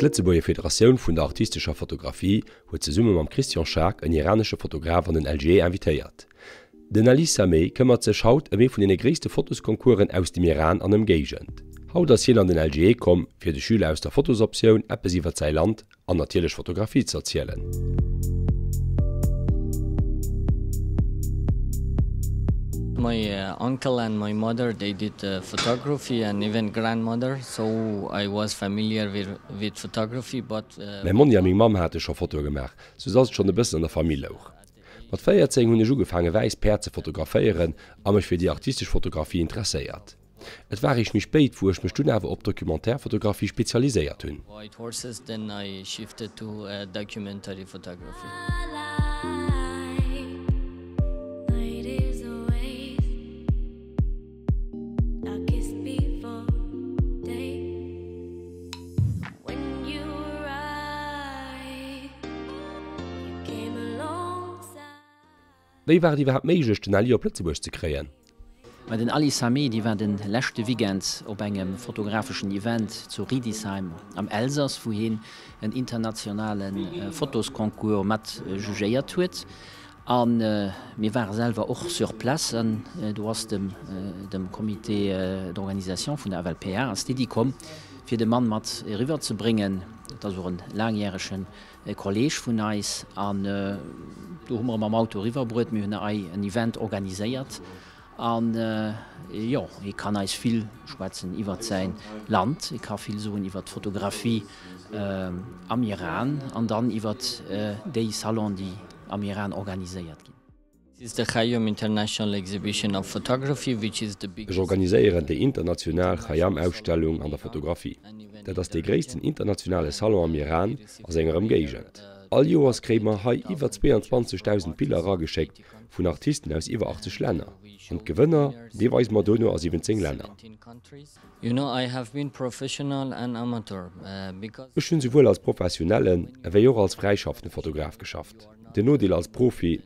D'Lëtzebuerger Federatioun vun der artistescher Fotografie huet zesumme mam Christian Schaack en iranesche Fotograf an den LGE invitéiert. Den Ali Sameh këmmert sech haut ëm ee vun deene gréisste Fotosconcoursen aus dem Iran an Ëmgéigend. Haut ass hien an den LGE komm, fir de Schüler aus der Fotosoptioun eppes iwwert säi Land an natierlech Fotografie ze erzielen. My uncle and my mother they did photography and even grandmother so I was familiar with photography but. Mäi Monni a meng Mamm hate scho Fotoe gemaach, sou dass et schonn e bëssen an der Famill louch. Mat 14 hunn ech ugefaange wäiss Päerd ze fotograféieren a mech fir déi artistesch Fotografie interesséiert. Et war eréischt méi spéit, wou ech mech dunn awer op d'Documentairephotografie spezialiséiert hunn. Wéi war et iwwerhaapt méiglech, den Ali op Lëtzebuerg ze kréien? Ma den Ali Samedi war de leschte Weekend op engem fotografeschen Event zu Riedisheim am Elsass, wou hien en internationale Fotosconcours mat jugéiert huet. A mir ware selwer och sur place an do ass dem dem Comité d'organisation vun der FLPA ass d'Iddi komm, fir de Mann mat eriwwer ze bréngen. Et ass och en laangjäregen E Kolleg vun eis, an do hu mer e mam Auto eriwwer bruet. Mir hunn hei en Event organiséiert an jo, hie kann eis vill schwätzen iwwert säin Land, hie ka vill soen iwwert d'Fotografie am Iran an dann iwwert déi Salonen, déi am Iran organiséiert ginn. Ech organiséieren déi international Khayyam-Ausstellung an der Fotografie. Dat ass dee gréissten internationale Salon am Iran a senger Ëmgéigend. All Joers kréie mer hei iwwer 22.000 Biller erageschéckt vun Artisten aus iwwer 80 Länner. An d'Gewënner, déi weise mer dono a 17 Länner. Ech hunn souwuel als professionellen ewéi och als fräischaffende Fotograf geschafft. Den Nodeel als Profi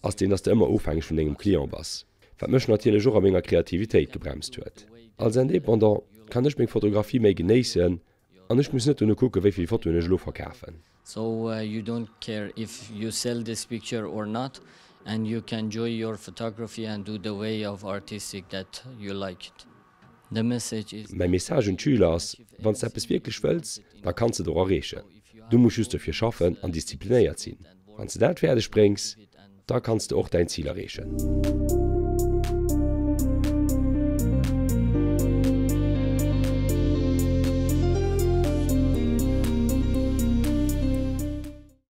ass deen, dass de ëmmer ofhängeg vun dengem Client bass, wat mech natierlech och a menger Kreativitéit gebremst huet. Als Indépendant kann ech meng Fotografie méi genéissen an ech muss net dono kucken, wéi vill Fotoen ech elo verkafen. So you don't care if you sell this picture or not and you can enjoy your photography and do the way of artistic that you like it. The message is. Mäi Message un d'Schüler ass, Wann s de eppes wierklech wëlls, da kanns de et och erreechen. Du muss just dofir schaffen an disziplinéiert sinn. Wann s de dat fäerdeg bréngs, da kanns de och däin Zil erreechen.